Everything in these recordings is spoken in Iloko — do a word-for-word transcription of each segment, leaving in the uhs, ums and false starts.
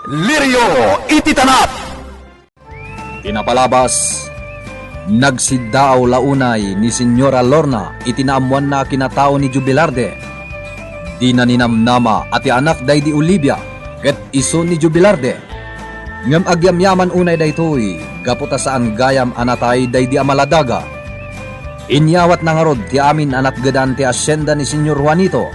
Lirio iti tanap. Pinapalabas, nagsiddaaw la unay ni Señora Lorna iti naammoanna a kinatao ni Jubilarde. Dina ninamnama a ti anak daydi Olivia ket isu ni Jubilarde. Ngem agyamyaman unay daytoy gapu ta saan gayam a natay daydi a maladaga. Inyawatna ngarud ti amin a natgedan ti asienda ni Señor Juanito,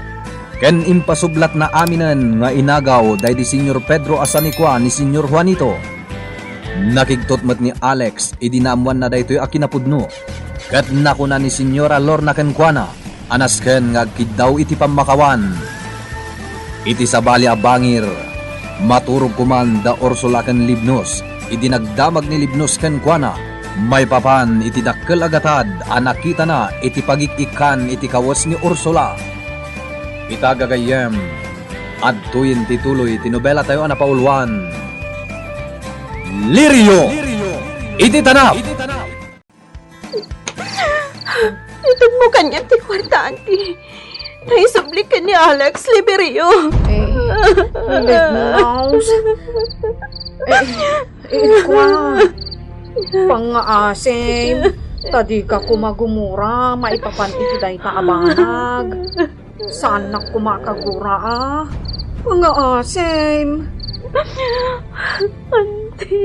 ken impasublatna aminen nga inagaw daydi Señor Pedro a sanikua ni Señor Juanito. Nakigtot met ni Alex idi naammoanna daytoy a kinapudno, ket nakuna ni Señora Lorna kenkuana a nasken nga agkiddaw iti pammakawan. Iti sabali a bangir, maturog koman da Ursula ken Libnos. Idi nagdamag ni Libnos kenkuana, maipapan iti dakkel a gatad a nakitana iti pagik-ikkan iti kawes ni Ursula. Ita gagayyem, adtoyen ti tuloy ti nobelatayo a napauluan, Lirio iti Tanap. Itedmo kaniak ti kuarta, anti. Ta isublik ken ni Alex Liberio. Eh, Libnos. Eh, eh, kua. Pangngaasim, ta dika koma gumura maipapan iti dayta a banag. Saannak koma a kagura a. Pangngaasim. Anti.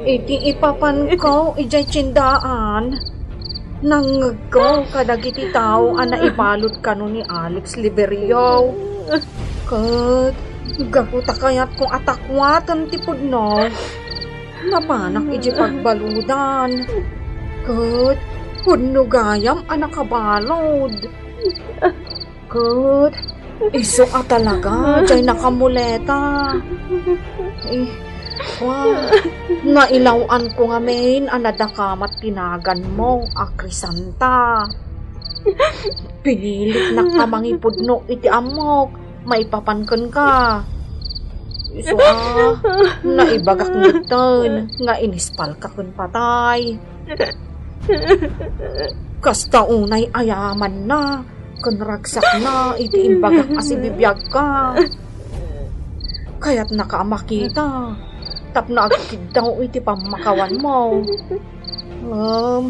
Iti ipapanko idiay tiendaan, nangngegko kadagiti tao a naibalud kano ni Alex Liberio. Ket gapu ta kayatko a takuaten ti pudno, napanak idiay pagbaludan. Ket pudno gayam a nakabalud. Ket isu a talaga diay nakamuleta. Eh, wa, nailaw-anko ngamin a nadakamat ti naganmo a Crisanta. Pinilitnak a mangipudno iti ammok maipapan kenka. Isu a, naibagak ngetten nga inispalka ken patay. Kasta unay a yamanna ken ragsakna iti imbagak a sibibiagka. Kayatnaka a makita tapno agkiddaw iti pammakawanmo. Ngem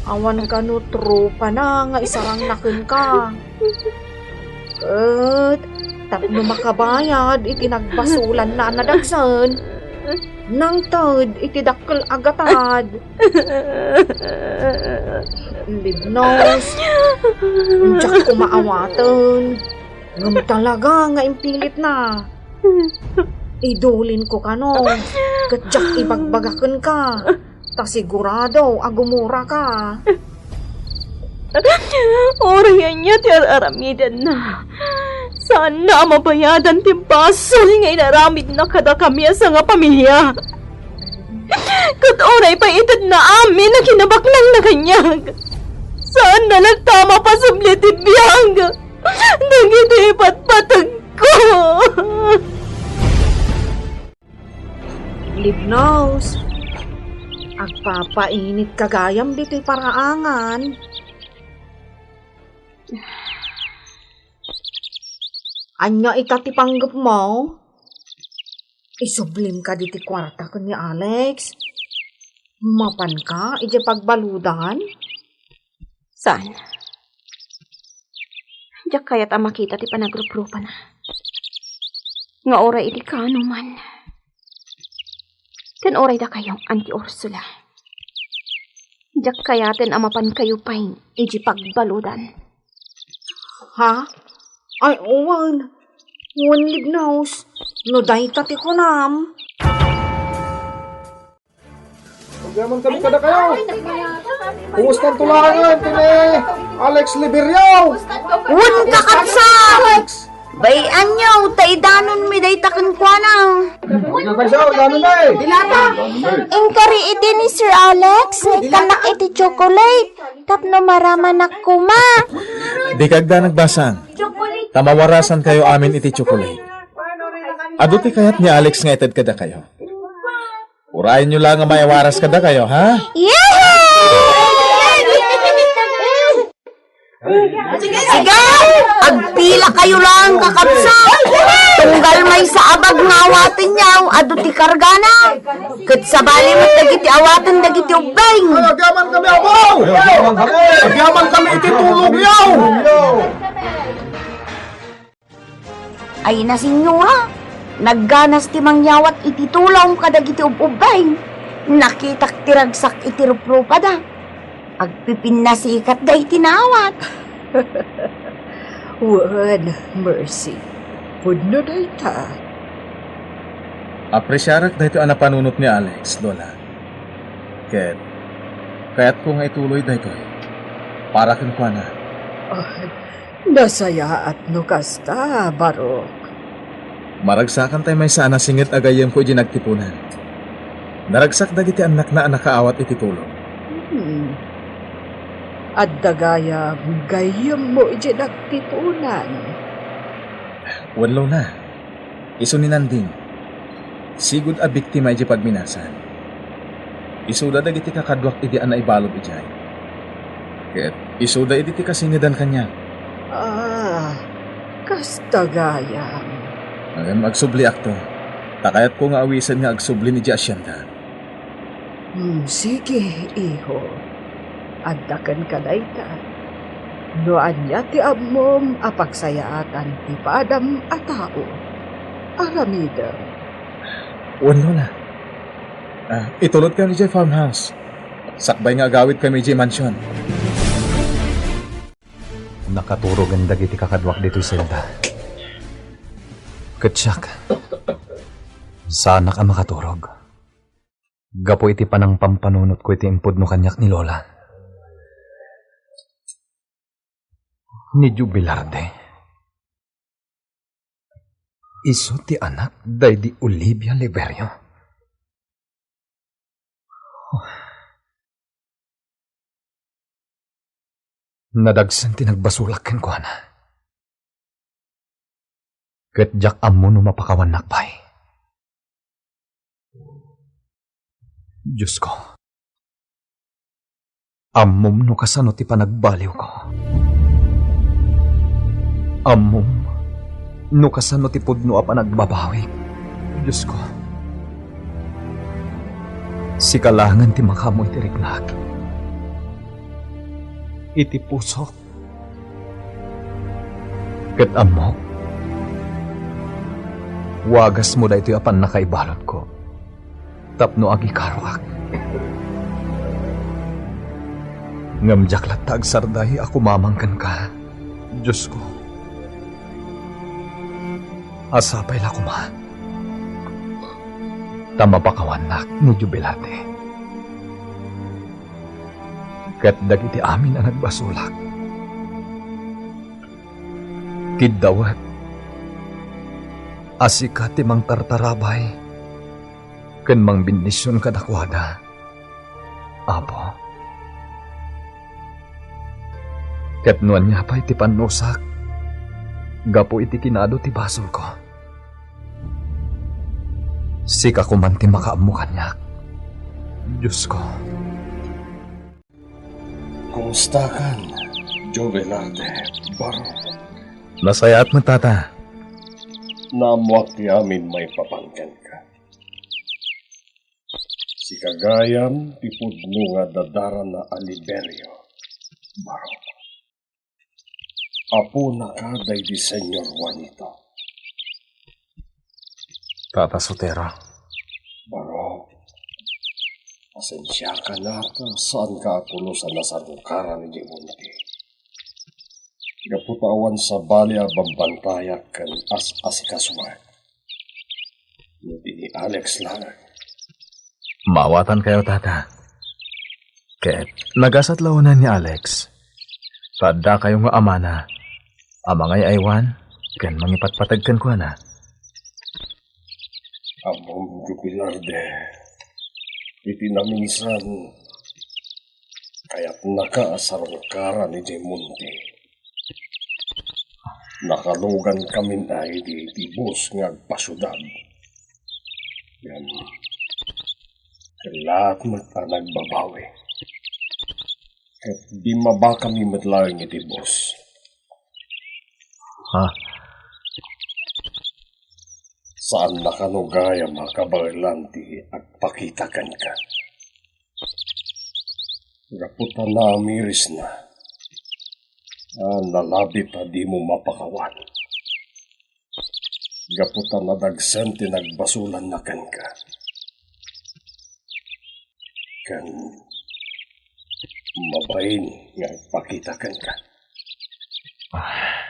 awan kano tropana nga isarangna kenka. Ket tapno makabayad iti nagbasolanna a nadagsen, nangted iti dakkel a gatad. Libnos, diak koma awaten, ngem talaga nga impilitna. Idulinko kano, ket diak ibagbaga kenka. Ta sigurado a gumuraka. Uray ania ti ar-aramidenna, saanna a mabayadan ti basol nga inaramidna kadakami a sangapamilia. Ket uray pay itedna amin a kinabaklangna kaniak, saanna latta a mapasubli ti biag dagiti ipatpategko. Libnos, agpapainitka gayam ditoy paraangan. Ania ita ti panggepmo? Isublimka ditoy kuarta ken ni Alex? Mapanka idiay pagbaludan? Saan? Diak kayat a makita ti panagruprupana. Nga uray iti kaano man. Ken uray dakayo, Auntie Ursula. Diak kayaten a mapankayo pay iti pagbaludan. Ha? Ay, wen. Wen, Libnos. No dayta ti kunam. Agyaman kami kadakayo. Kumusta ang tulangan, ti ni Alex Liberio? Wen, kakabsat! Bay-anyo, ta idanonmi dayta kenkuana. Agyaman kayo, idanonmi. Inkari iti ni Sir Alex, nga ikkannak iti chocolate. Tapno maramanak koma. Dika agdanag basang. Ta mawarasan kayo amin iti chocolate. Adu ti kayat ni Alex nga ited kadakayo. Urayenyo la nga maiwaras kadakayo, ha? Yehey! Sige! Agpila kayo lang, kakabsat! Tunggal maysa a bag nga awatenyo, ti kargana, ket sabali met dagiti awaten dagiti ubbing. Agyaman kami, Apo! Agyaman kami! Agyaman kami iti tulongyo! Ay, nasinyo, ha? Nagganas ti mangyawat iti tulong kadagiti ub-ubbing. Nakitak ti ragsak iti ruprupada. Agpipinnasikatda iti naawat. Wen, Mercy. Pudno dayta. Apresiarek daytoy a napanunot ni Alex, Lola. Ket, kayatko nga ituloy daytoy para kenkuana. Ah, nasayaat no kasta, Barok. Maragsakantay maysa a nasinged a gayyemko idiay nagtipunan. Naragsak dagiti annakna a nakaawat iti tulong. Hmm. Adda gayam gayyemmo idiay nagtipunan. Wen, Lola. Isu ni Nanding. Sigud a biktima idiay pagminasan. Isuda dagiti kakaduak idi a naibalud idiay. Ket isuda idi ti kasingedan kaniak. Ah, kasta gayam. Ngem agsubliakto, ta kayatko nga awisen nga agsublin idiay asienda. Hmm, sige, iho. Adda kenka dayta. No ania ti ammom a pagsayaatan ti padam a tao, aramidem. Wen, Lola. Ah, itulodkayo idiay farmhouse. Sakbay nga agawidkayo idiay mansion. Nakaturogen dagiti kakaduak ditoy selda. Ket siak, saanak a makaturog. Gapu iti panangpampanunotko iti impudno kaniak ni Lola. Ni Jubilarde. Isu ti anak daydi Olivia Liberio. Nadagsen ti nagbasolak kenkuana. Ket diak ammo no mapakawannak pay. Diosko, ammom no kasano ti panagbaliwko. Ammom no kasano ti pudno a panagbabawik, Diosko. Sika laengen ti makaammo iti riknak, iti pusok, ket ammok, wagasmo daytoy a pannakaibaludko tapno agikaroak. Ngem diak latta agsardaya a kumamang kenka, Diosko. A sapay la koma ta mapakawannak ni Jubilate ket dagiti amin a nagbasolak. Kiddawek a sika ti mangtartarabay ken mangbendision kadakuada, Apo. Ket no ania pay ti pannusak gapu iti kinado ti basolko, sika koman ti makaammo kaniak, Diosko. Kumustakan, Joe Velarde, Barok? Nasayaat met, Tata. Naammoak ti amin maipapan kenka. Sika gayam ti pudno nga dadarana a Liberio, Barok. Aponaka daydi Señor Juanito. Tata Sotero. Barok, pasensiakan a ta saanka a pulos a nasarungkaran idiay monte. Gapu ta awan sabali a bambantayak ken as-asikasuak. No di ni Alex laeng. Maawatankayo, Tata. Ket nagasat la unay ni Alex. Ta addakayo nga amana a mangay-aywan ken mangipatpateg kenkuana. Ammom, Jubilarde, iti naminsan, kayatnaka a sarungkaran idiay monte. Nakalugankamin a idi ti bus nga agpasudad. Ngem kellaat met a nagbabawi. Ket bimmabakami met laeng iti bus. Ha? Saanna kano gayam a kabaelan ti agpakita kenka. Gapu ta naamirisna, a nalabit a dimo mapakawan. Gapu ta nadagsen ti nagbasolanna kenka. Ken mabain nga agpakita kenka. Ah.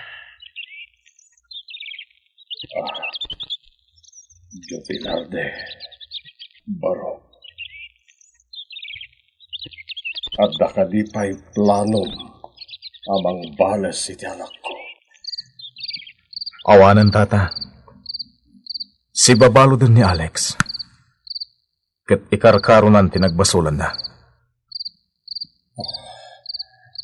Ah. Jubilarde, Barok. Adda kadi pay planom a mangbales iti anakko? Awanen, Tata. Sibabaloden ni Alex. Ket ikarkaronan ti nagbasolanna.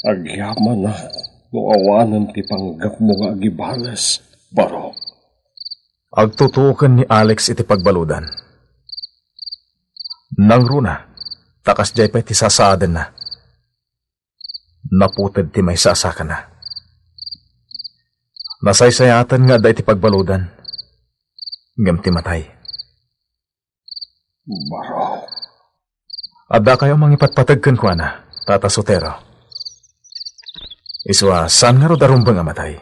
Agyamanak no awanen ti panggepmo nga agibales, Barok. Agtutuoken ni Alex iti pagbalodan. Nangruna, ta kasdiay pay ti sasaadenna. Naputed ti maysa a sakana. Nasaysayaaten nga adda iti pagbalodan, ngem ti matay. Barok. Addakayo a mangipatpateg kenkuana, Tata Sotero. Isu a saan ngarud a rumbeng a matay.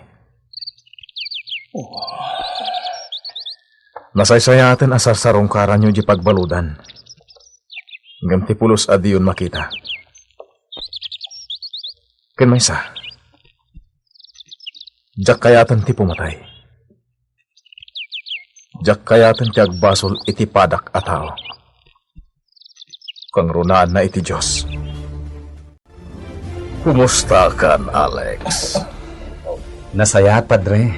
Nasaysayaaten a sarsarungkaranyo di pagbalodan. Ngem ti pulos a diyon makita. Ken maysa, diak kayaten ti pumatay. Diak kayaten ti agbasol iti padak a tao. Kangrunaanna iti Dios. Kumustakan, Alex? Nasayaat, Padre.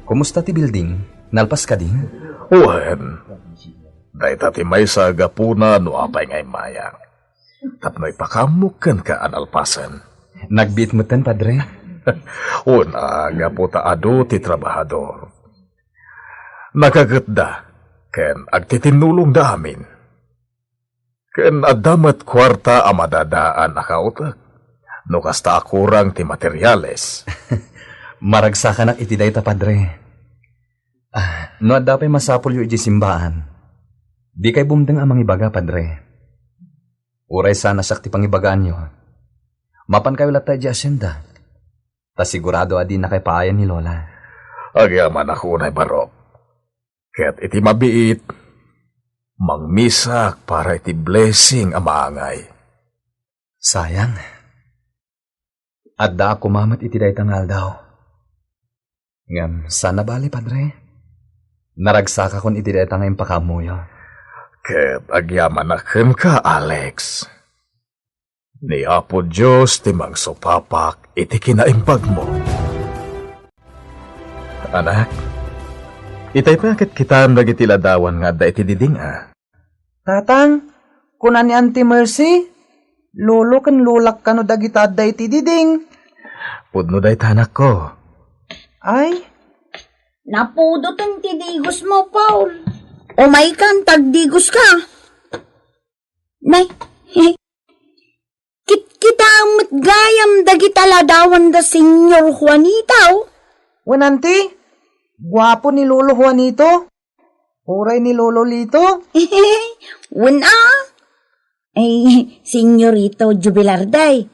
Kumusta ti building? Nalpas kadi? Wen, dayta ti maysa a gapuna no apay nga immayak. Tapno ipakaammok kenka a nalpasen. Nagbiit metten, Padre. Una, gapu ta adu ti trabahador. Nagaketda ken agtitinnulongda amin. Ken adda met kuarta a madadaan a kautek no kasta a kurang ti materiales. Maragsakanak iti dayta, Padre. Ah, no adda pay masapulyo idiay simbaan, dikay bumteng a mangibaga, Padre. Uray saan a siak ti pangibagaanyo, mapankayo latta idiay asienda, ta sigurado a dinakay paayan ni Lola. Agyamanak unay, Barok. Ket iti mabiit, mangmisak para iti blessing a maangay. Sayang. Addaak koma met iti dayta nga aldaw. Ngem saan a bale, Padre. Naragsakakon iti dayta nga impakaammoyo. Ket agyamanak kenka, Alex. Ni Apo Dios ti mangsupapak iti kinaimbagmo. Anak, itay pay a kitkitaem dagiti ladawan nga adda iti diding a. Tatang, kuna ni Auntie Mercy, lolo ken lolak kano dagita adda iti diding. Pudno dayta, anakko. Ay? Napudoten ti digosmo, Paul. Umaykan, tagdigoska. Nay, kitkitaem met gayam dagita ladawan da Señor Juanito. Wen, Auntie, guapo ni Lolo Juanito. Uray ni Lolo Lito. Wen a. Ay, Señorito Jubilarday.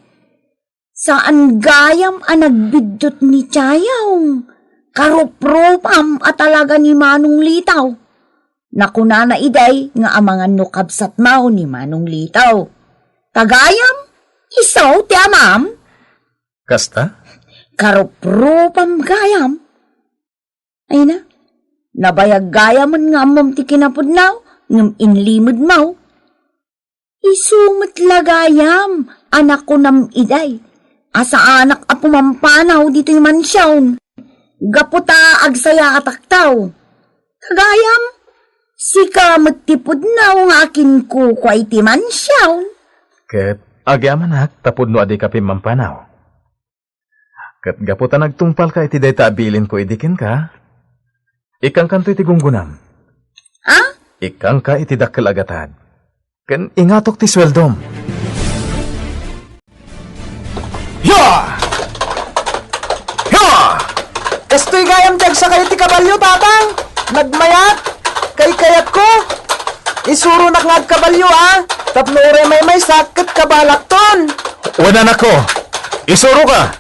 Saan gayam a nagbiddut ni Chayong. Karuprupam a talaga ni Manong Litaw. Nakunana iday nga amangan no kabsatmaw ni Manong Litaw. Kagayam, isu ti amam? Kasta? Karuprupam gayam. Ay na, nabayag gayam nga ammom ti kinapudnaw, ngem inlimedmaw. Isu met la gayam a nakunam iday a saanak a pumampanaw ditoy mansion gapu ta agsayaataktaw. Kagayam, sika met ti pudnaw nga akinkukua iti mansion. Ket agyamanak ta pudno a dika pimmampanaw. Ket gapu ta nagtungpalka iti dayta a bilinko idi kenka, ikkangkanto iti gunggonam. Ha? Ikkangka iti dakkel a gatad, ken ingatok ti sueldom. Ya! Ya! Kastoy gayam ti agsakay ti kabalio, Tatang! Nagmayat! Kaykayatko! Isuronak nga agkabalio, a, tapno uray maymaysak ket kabalakton. Wen, anakko, isuroka.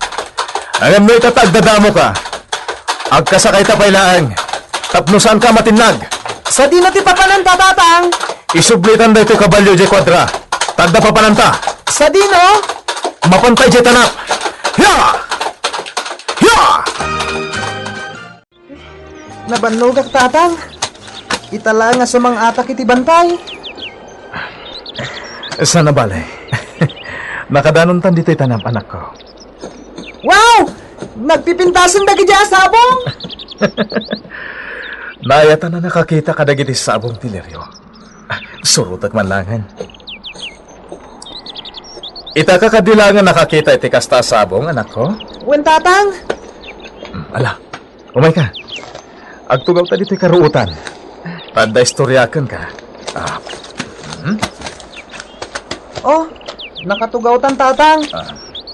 Ngem no ita ta agdadamoka, agkasakayta pay laeng tapno saanka a matinnag. Sadino ti papananta, Tatang? Isublitan daytoy kabalio idiay kuadra. Ta adda papananta. Sadino? Mapanta idiay tanap. Hiya! Hiya! Nabannogak, Tatang. Ita laeng a sumang-atak iti bantay. Saan a bale. Nakadanontan ditoy tanap, anakko. Wow! Nagpipintasen dagidiay a sabong! Naayatan a nakakita kadagiti sabong ti Lirio. Surotek man laengen. Ita ka kadi laengen nakakita iti kasta a sabong, anakko? Wen, Tatang. Hmm, ala, umayka. Agtugawta ditoy karuotan. Ta adda istoryakenka. Ah. Hmm? Oh, nakatugawtan, Tatang. Ah.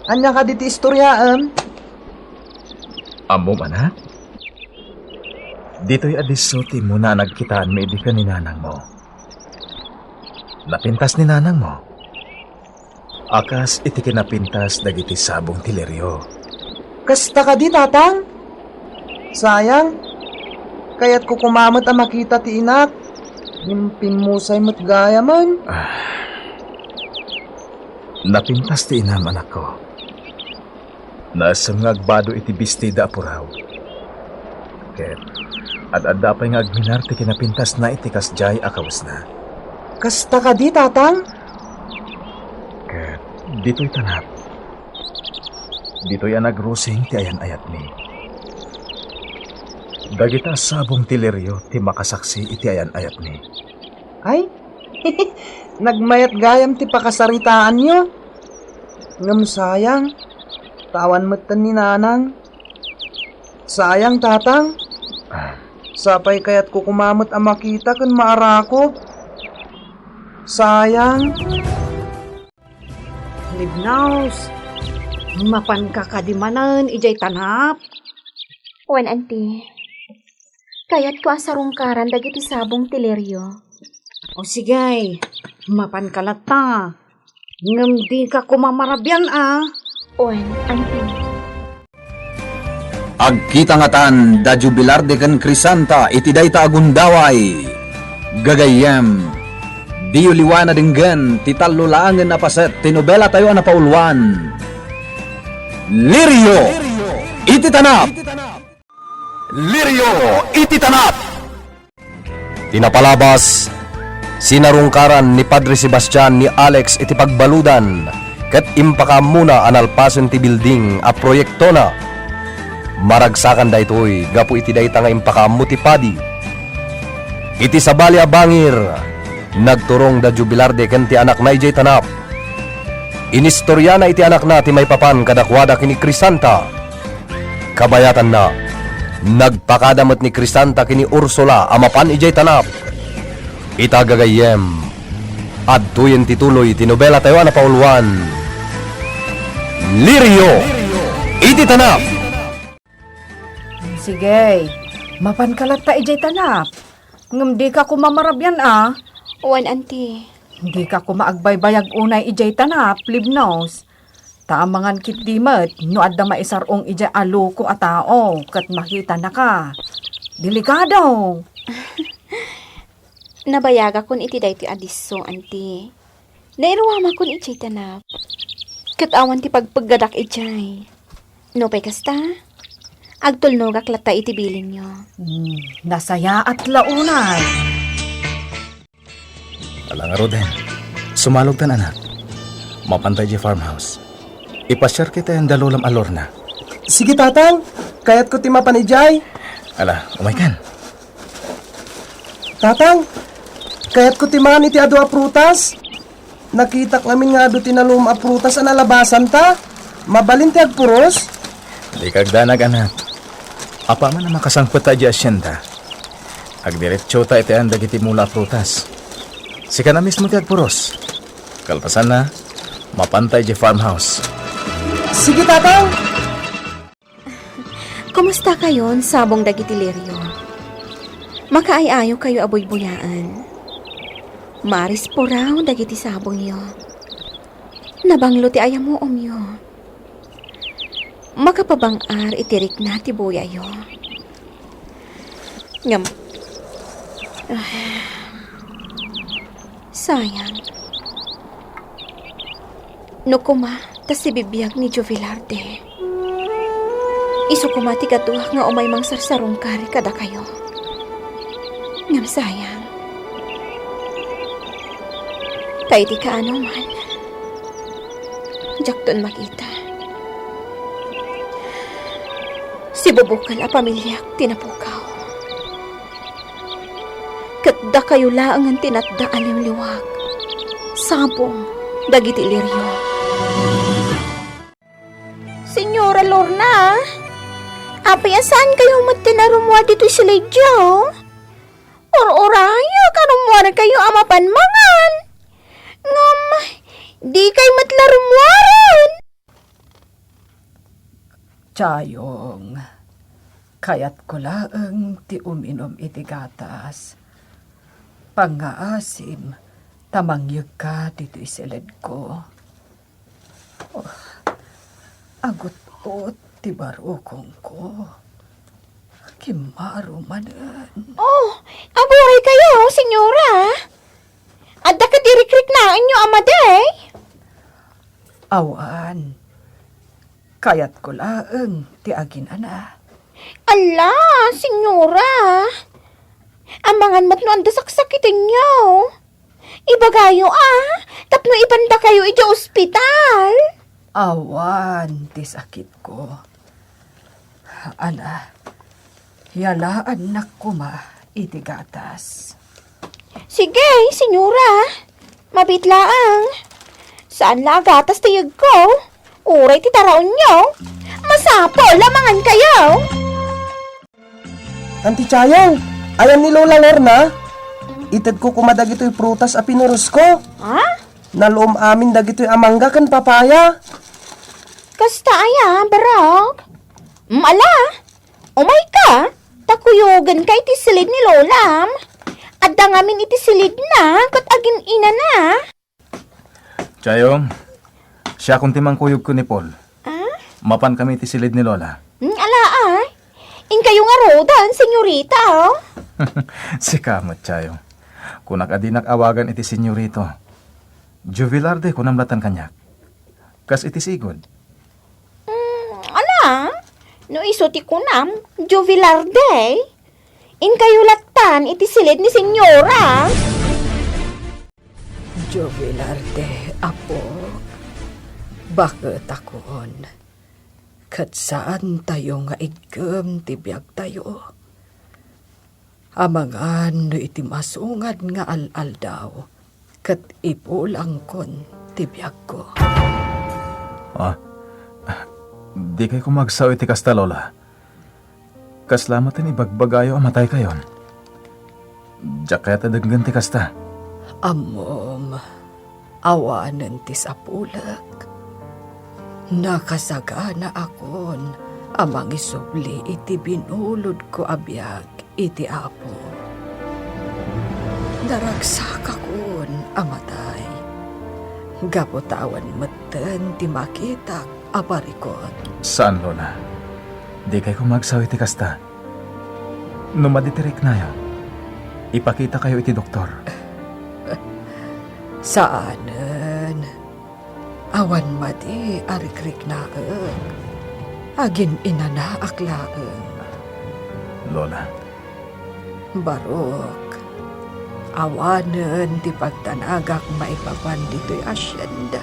Ania kadi ti istoryaem? Ammom, anak? Ditoy a disso ti immuna a nagkitaanmi idi ken ni nanangmo. Napintas ni nanangmo a kas iti kinapintas dagiti sabong ti Lirio. Kasta kadi, Tatang? Sayang, kayatko koma met a makita ti inak. Ngem pimmusay met gayamen. Ah. Napintas ti inam, anakko. Naisem nga agbado iti bisti da a puraw. Ket ad-adda pay nga agminar ti kinapintasna iti kasdiay a kawesna. Kasta kadi, Tatang? Ket ditoy tanap, ditoy a nagrusing ti ayan-ayatmi. Dagita a sabong ti Lirio ti makasaksi iti ayan-ayatmi. Ay, nagmayat gayam ti pakasaritaanyo. Ngem sayang, ta awan metten ni nanang. Sayang, Tatang. Ah. Sapay kayatko koma met a makita ken maarakop. Sayang. Libnos, mapanka kadi manen idiay tanap? Wen, anti. Kayatko a sarungkaran dagiti sabong ti Lirio. O sige, mapanka latta. Ngem dika koma marabian, a. Wen, anti. Agkita ngatan da Jubilarde ken Crisanta iti dayta a gundaway. Gagayyem, diyo liwaen a denggen ti tallo laengen a paset ti nobelatayo a napauluan, Lirio iti Tanap. Lirio iti Tanap. Ti napalabas, sinarungkaran ni Padre Sebastian ni Alex iti pagbaludan ket impakaammona a nalpasen ti building a proyektona. Maragsakan daytoy gapu iti dayta nga impakaammo ti padi. Iti sabali a bangir, nagturong da Jubilarde ken ti anakna idiay Tanap. Inistoriana iti anakna ti maipapan kadakuada ken ni Crisanta. Kabayatanna, nagpakada met ni Crisanta ken ni Ursula a mapan idiay Tanap. Ita gagayyem, adtoyen ti tuloy ti nobelatayo a napauluan, Lirio iti Tanap. Sige, mapanka latta idiay Tanap. Ngem dika koma marabian, a. Wen, anti. Dika koma agbaybayag unay idiay Tanap, Libnos. Ta amangan ketdi met no adda maisar-ong idiay a loko a tao ket makitanaka. Delikado! Nabayagakon iti daytoy a disso, anti. Nairuamakon idiay Tanap. Ket awan ti pagpeggadak idiay. Nupay kasta, agtulnogak latta iti bilinyo. Hmm, nasayaat la unay. Ala ngaruden, sumalogtan, anak. Mapanta idiay farmhouse. Ipasiarka iti ayan da lolam a Lorna. Sige, Tatang. Kayatko ti mapan idiay. Ala, umaykan. Tatang, kayatko ti mangan iti adu a prutas. Nakitak ngamin nga adu ti naluma a prutas a nalabasanta. Mabalin ti agpuros? Dika agdanag, anak. Apaman a makasangpet ta idiay asienda, agdiretsota iti ayan dagiti mula a prutas. Sika na mismo ti agpuros. Kalpasanna, mapanta idiay farmhouse. Sige, Tatang! Kumustakayon, sabong dagiti Lirio? Makaay-ayokayo a buybuyaen. Marispuraw dagiti sabongyo. Nabanglo ti ayamuomyo. Makapabang-ar iti rikna ti buyayo. Ngem, ah, sayang. No koma ta sibibiag ni Jovelarde, isu koma ti kadua nga umay mangsarsarungkar kadakayo. Ngem sayang. Ta iti kaanoman, diakton makita. Sibubukel a pamiliak ti napukaw. Ket dakayo laengen ti natda a liwliwag, sabong dagiti lirio. Señora Lorna, apay a saankayo met ti narummuar ditoy silidyo? Ur-urayak a rummuarkayo a mapan mangan. Ngem, dikay met la rummuaren. Chayong, kayatko laeng ti uminum iti gatas. Pangngaasim ta mangyegka ditoy siledko. Oh, agutgot ti barukongko. Kimmaro manen. Oh, aguraykayo, señora. Adda kadi rikriknaenyo a madi? Awan. Kayatko laeng ti aginana. Ala, señora. Amangan met no adda saksakitenyo. Ibagayo a, tapno ibandakayo idiay ospital. Awan ti sakitko. Ala, yalaannak koma iti gatas. Sige, señora. Mabiit laeng. Saan la a gatas ti yegko? Uray ti taraonyo. Masapul a mangankayo. Auntie Chayong, ayan ni Lola Lorna? Itedko koma dagitoy prutas a pinurosko. Ha? Naluom amin dagitoy a mangga ken papaya. Kasta aya, barok? Mm, ala, umayka, ta kuyogenka iti silid ni Lolam. Adda ngamin iti silidna ket agin-inana. Chayong, siakon ti mangkuyog ken ni Paul. Ah? Mapan kami iti silid ni Lola. Hmm, ala, ay. Inkayo ngaruden, senyorita, oh. Sika met, Chayong. Kunak a dinak awagan iti senyorito. Jovelarde, kunam latan kaniak. Kas iti sigud. Hmm, ala, no isu ti kunam, Jovelarde. Inkayo latan iti silid ni senyora. Jovelarde, apo, baketakon. Ket saantayo nga igkem ti biagtayo. Amangan no iti masungad nga al-aldaw, ket ipulangkon ti biagko. Ah, dikay koma agsao iti kasta, Lola. Kasla met ti ibagbagayo a mataykayon? Diak kayat a denggen ti kasta. Ammom, awanen ti sapulek. Nakasaganaakon a mangisubli iti binulodko a biag iti Apo. Naragsakakon a matay, gapu ta awan metten ti makitak a parikut. Saan, Lola. Dikay koma agsao iti kasta. No madi ti riknayo, ipakitakayo iti doktor. Saanen. Awan madi a rikriknaek. Agin-inanaak laeng. Lola. Barok, awanen ti pagdanagak maipapan ditoy asienda.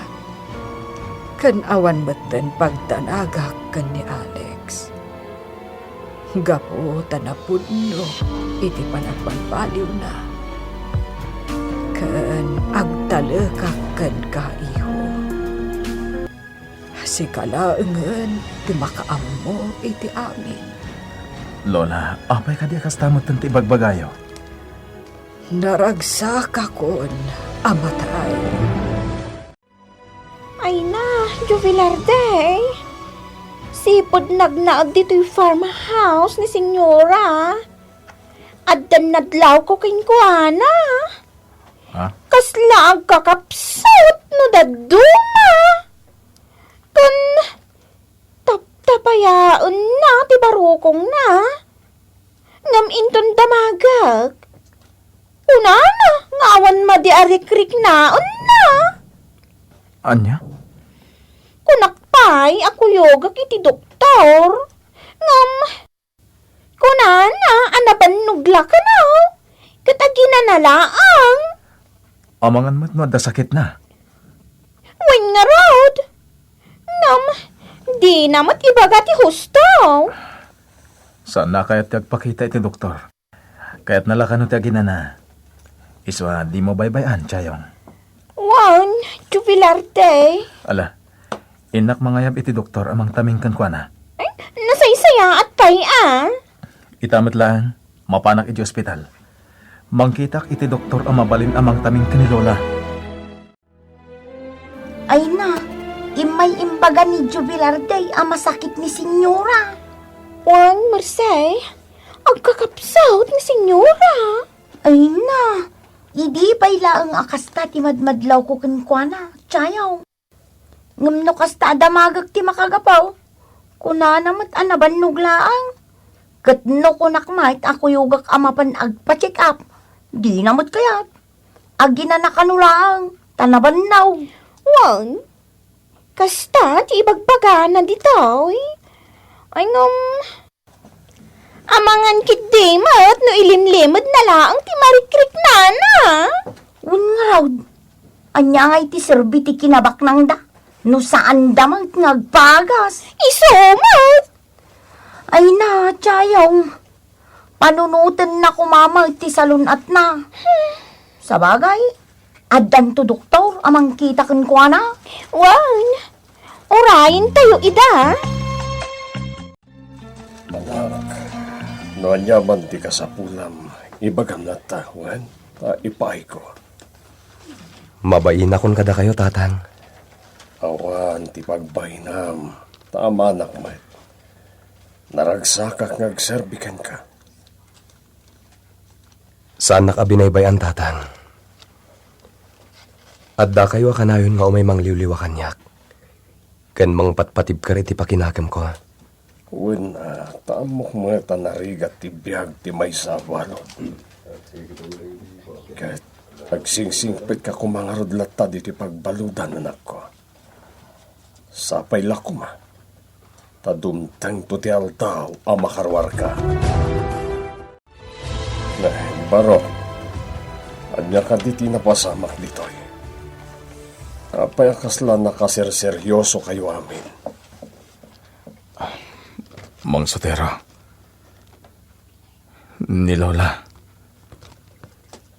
Ken awan metten pagdanagak ken ni Alex. Gapu ta napudno iti panagbalbaliwna, ken agtalekak kenka, iho. Sika laengen ti makaammo iti amin. Lola, apay kadi a kasta metten ti ibagbagayo? Naragsakakon a matay. Ay na, Jovelarde. Sipud nagnaed ditoy farmhouse ni Senyora. Addan nadlawko kenkuana. Ha? Kasla agkakapsut no dadduma. Kun taptapayaenna ti barukongna. Ngem inton damagek, kunana nga awan madi a rikriknaenna. Ania? Kunak pay a kuyogak iti doktor. Ngem, kunana a nabannog la kano, ket aginana laeng. Amangan met no adda sakitna? Wen ngarud. Ngem, dina met ibaga ti husto. Saanna a kayat ti agpakita iti doktor. Kayatna la kano ti aginana. Isu a dimo baybay-an, Tiayong. Wen, Jubilarte. Ala, innak mangayab iti doktor a mangtaming kenkuana. Ay, nasaysayaat pay a. Ita met laeng, mapanak iti ospital. Mangkitak iti doktor a mabalin a mangtaming ken ni Lola. Ay na, immay imbaga ni Jubilarte a masakit ni Senyora. Wen, Merced, agkakapsut ni Senyora. Ay na, idi pay laeng a kasta ti madmadlawko kenkuana, Tiayong. Ngem no kasta a damagek ti makagapu, kunana met a nabannog laeng. Ket no kunak met a kuyogak a mapan agpa-check up, dina met kayat. Aginana kano laeng, ta nabannog. Wen, kasta ti ibagbagana ditoy. Ay, ngem, amangan ketdi met no ilimlimedna laeng ti marikriknana. Wen ngarud, ania ngay ti serbi ti kinabaknangda no saanda met nga agpagas? Isu met. Ay na, Tiayong, panunotenna koma met ti salun-atna. Sabagay, addanto doktor a mangkita kenkuana. Wen, urayentayo ida. Anak, no ania man ti kasapulam, ibagam latta, wen, ta ipaayko. Mabainakon kadakayo, Tatang. Awan ti pagbainam, ta amanak met. Naragsakak nga agserbi kenka. Saannak a binaybay-an, Tatang. Addakayo a kanayon nga umay mangliwliwa kaniak ken mangpatpatibker iti pakinakemko. Wen, ah, ta ammok met a narigat ti biag ti maysa a balud. Ket agsingsingpetka koma ngarud latta ditoy pagbaludan, anakko. Sapay la koma, ta dumtengto ti aldaw a makaruarka. Eh, Barok, ania kadi ti napasamak ditoy? Apay a kasla nakaserseryosokayo amin? Mang Sotero, ni Lola,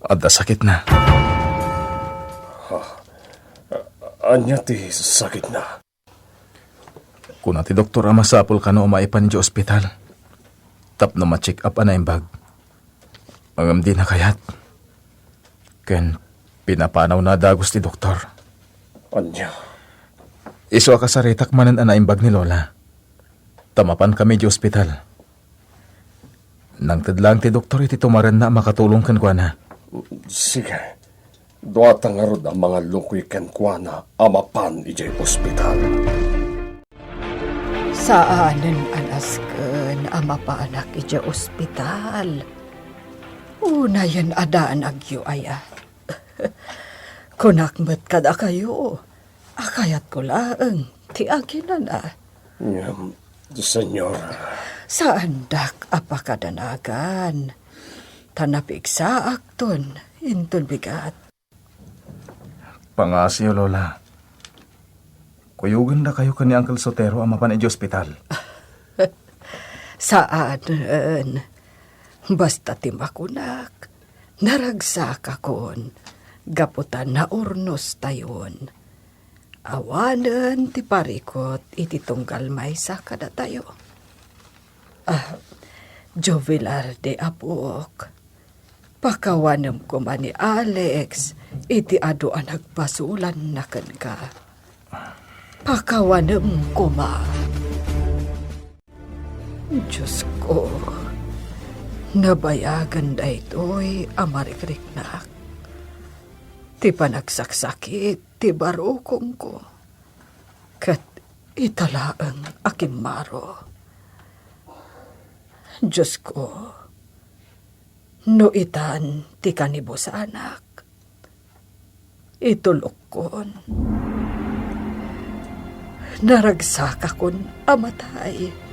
adda sakitna. Ha? Ania ti sakitna? Kuna ti doktor a masapul kano a maipan idiay ospital tapno ma-check up a naimbag. Ngem dina kayat. Ken pinapanawna a dagus ti doktor. Ania? Isu a kasaritak manen a naimbag ni Lola. Ta mapankami idiay ospital. Nangted laeng ti doktor iti tumarenna a makatulong kenkuana. Sige. Duata ngarud a mangallukoy kenkuana a mapan idiay ospital. Saanen a nasken a mapanak idiay ospital. Unayen a danagyo aya. Kunak met kadakayo a kayatko laeng ti aginana. Ngem, Senyora. Saandak a pakadanagan, ta napigsaakton inton bigat. Pangngasiyo, Lola. Kuyogandakayo ken ni Uncle Sotero a mapan idiay ospital. Saanen. Basta ti makunak, naragsakakon, gapu ta naurnostayon. Awanen ti parikut iti tunggal maysa kadatayo. Ah, Jovelarde, apok, pakawanem koma ni Alex iti adu a nagpasolanna kenka. Pakawanem koma. Diosko, Nabayagen daytoy a marikriknak ti panagsaksakit ti barukongko, ket ita laeng a kimmaro. Diosko, no itan ti kanibusanak, itulokkon. Naragsakakon a matay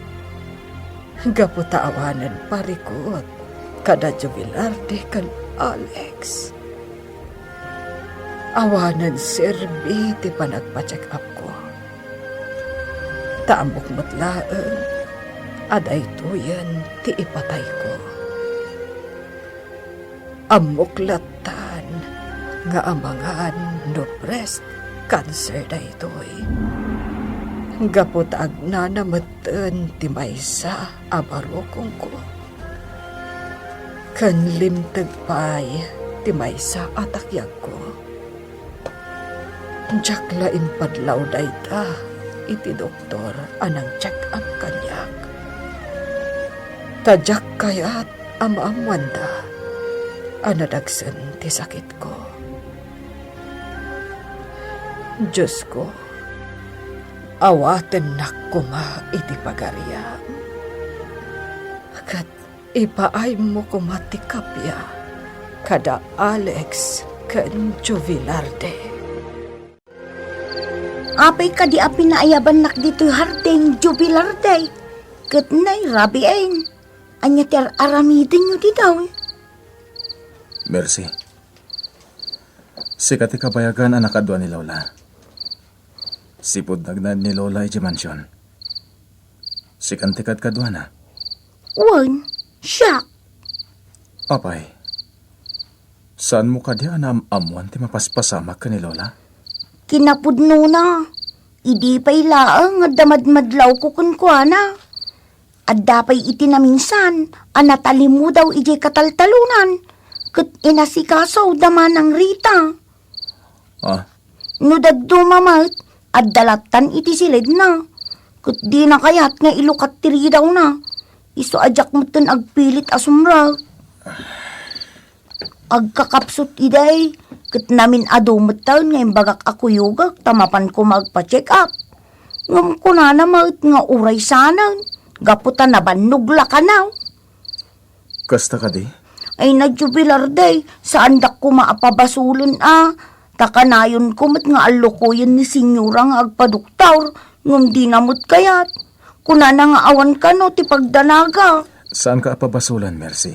gapu ta awanen parikut kada Jubilarde ken Alex. Awanen serbi ti panagpa-check-upko. Ta ammok met laeng a daytoyen ti ipatayko. Ammok lattan nga amangan no breast cancer daytoy. Gapu ta agnana metten ti maysa a barukongko. Ken limteg pay ti maysa a takyagko. Diak la impadlaw dayta iti doktor a nang-check-up kaniak. Ta diak kayat a maammoanda a nadagsen ti sakitko. Diosko, awatennak koma iti pagariam. Ket ipaaymo koma ti kappia kada Alex ken Joe Velarde. Apay kadi a pinaayabannak ditoy harding, Joe Velarde? Ket nay, rabiin, ania ti ar-aramidenyo ditoy? Mercy, sika ti kabayagan a nakadua ni Lola. Sipud nagnaed ni Lola idiay mansion, sikan ti kadkaduana. Wen, siak. Apay, saanmo kadi a naam-ammoan ti mapaspasamak ken ni Lola? Kinapudnona, idi pay laeng adda madmadlawko kenkuana. Adda pay iti naminsan a natalimudaw idiay kataltalonan, ket inasikaso da manang Rita. Ah. No dadduma met, adda lattan iti siledna, ket dina kayat nga ilukat ti ridawna. Isu a diak metten agpilit a sumrek. Agkakapsut idi, ket namin-adu metten nga imbagak a kuyogek ta mapan koma agpa-check-up. Ngem kunana met nga uray saanen, gapu ta nabannog la kano. Kasta kadi? Ay, na, Joe Velarde, saandak koma a pabasolen a, ta kanayonko met nga allokoyen ni Senyora nga agpadoktor, ngem dina met kayat. Kunana nga awan kano ti pagdanaga. Saanka a pabasolen, Mercy.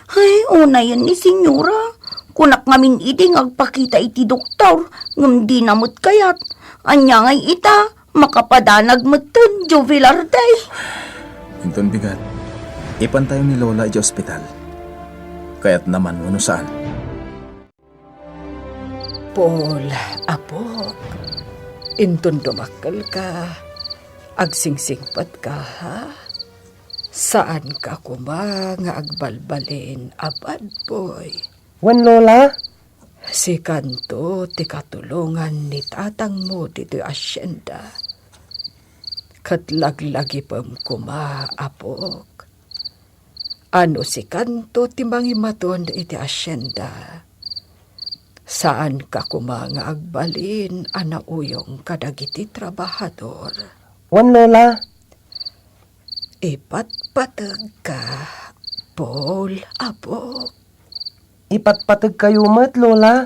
Ay, unayen ni Senyora. Kunak ngamin idi nga agpakita iti doktor, ngem dina met kayat. Ania ngay ita, makapadanag metten, Joe Velarde. Inton bigat, ipantayo ni Lola idiay ospital. Kayatna man wenno saan. Paul, apok, inton dumakkelka, agsingsingpetka, ha? Saanka koma nga agbalbalin a bad boy. Wen, Lola? Sikanto ti katulongan ni tatangmo ditoy asyenda. Ket laglagipem koma, apok. A no sikanto ti mangimaton iti asyenda, saanka koma nga agbalin a nauyong kadagiti trabahador. Wen, Lola. Ipatpategka, Paul, apok. Ipatpategkayo met, Lola.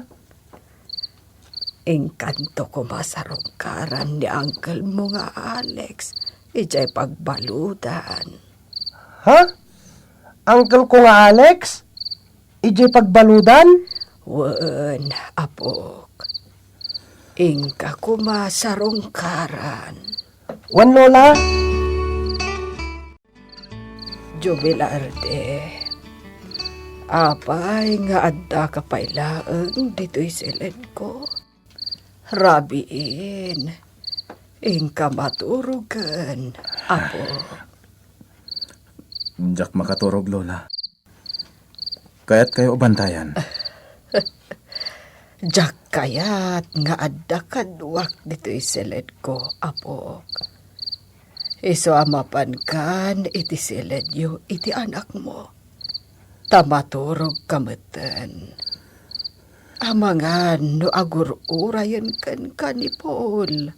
Inkanto koma sarungkaran ni uncle mo nga Alex idiay pagbaludan. Ha? Uncle ko nga Alex? Idiay pagbaludan? Wen, apok. Inka koma sarungkaran. Wen, Lola. Joe Velarde, apay nga addaka pay laeng ditoy siledko? Rabiin, inka maturogen, apo. Diak makaturog, Lola. Kayatkayo a bantayan? Diak kayat nga adda kaduak ditoy siledko, apok. Isu a mapankan iti siledyo iti anakmo. Ta maturogka metten. Amangan no agur-urayen kenka ni Paul.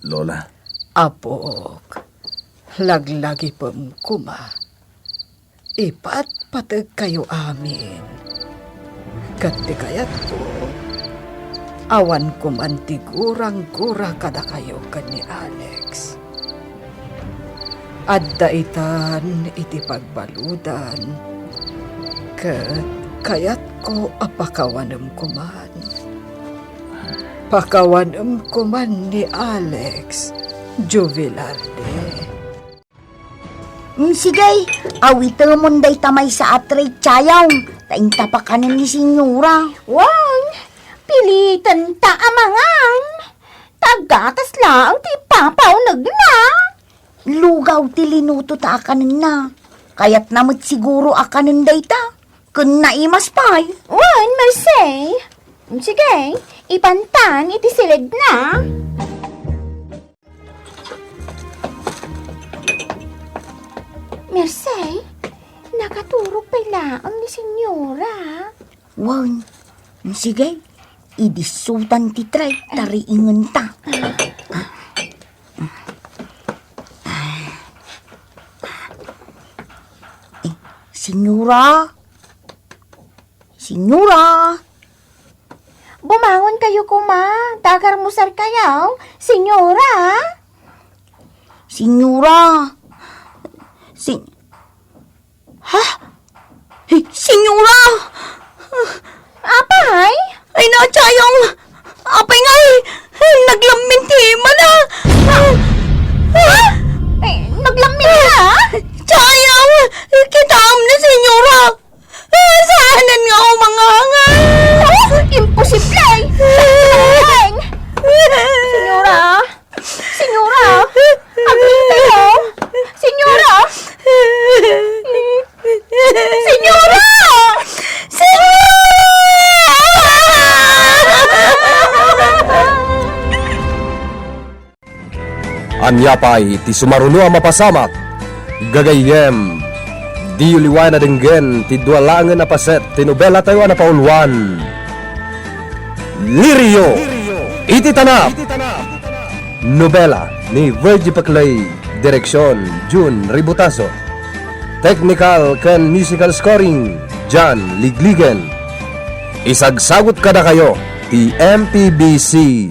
Lola. Apok, laglagipem koma. Ipatpategkayo amin. Ket ti kayatko, awan koman ti gurang-gura kadakayo ken ni Alex. Adda itan iti pagbaludan, ket kayatko a pakawanem koman. Pakawanem koman ni Alex, Jovelarde. Mm, sige, awitemon dayta maysa a tray tiayaw, ta inta pakanen ni Senyora. Wen, pilitenta a mangan. Ta gatas laeng ti ipapaunegna. Lugaw ti linuto ta a kanenna. Kayatna met siguro a kanen dayta. Ken naimas pay. Wen, Merced. Sige, ipantan iti siledna. Merced, nakaturog pay laeng ni Senyora. Wen, sige, idissutan ti tray ta riingenta. Eh, Senyora? Senyora? Bumangon kayo koma, ta agarmusar kayo, Senyora? Senyora? Sen-, ha? Eh, Senyora! Apay? Ay, na, tiayaw! Apay ngay! Naglammin ti imana! Ha? Eh, naglammin na? Tiayaw! Kitaem na, Senyora! Saanen nga umangangan! Oh, imposible! Senyora! Senyora! Agni kayo! Senyora! Senyora! Senyora! Ania pay ti sumaruno a mapasamak? Gagayyem, diyo liwayan a denggen ti dua laengen a paset ti nobelatayo a napauluan, Lirio iti Tanap. Nobela ni Virgie Peclay, direksion Jun Ributaso. Technical ken musical scoring, John Ligligen. Isagsagut kadakayo ti M P B C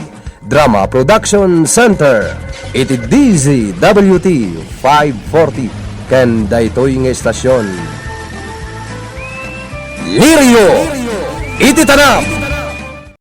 Drama Production Center iti D Z W T five forty ken daytoy nga estasion. Lirio iti Tanap!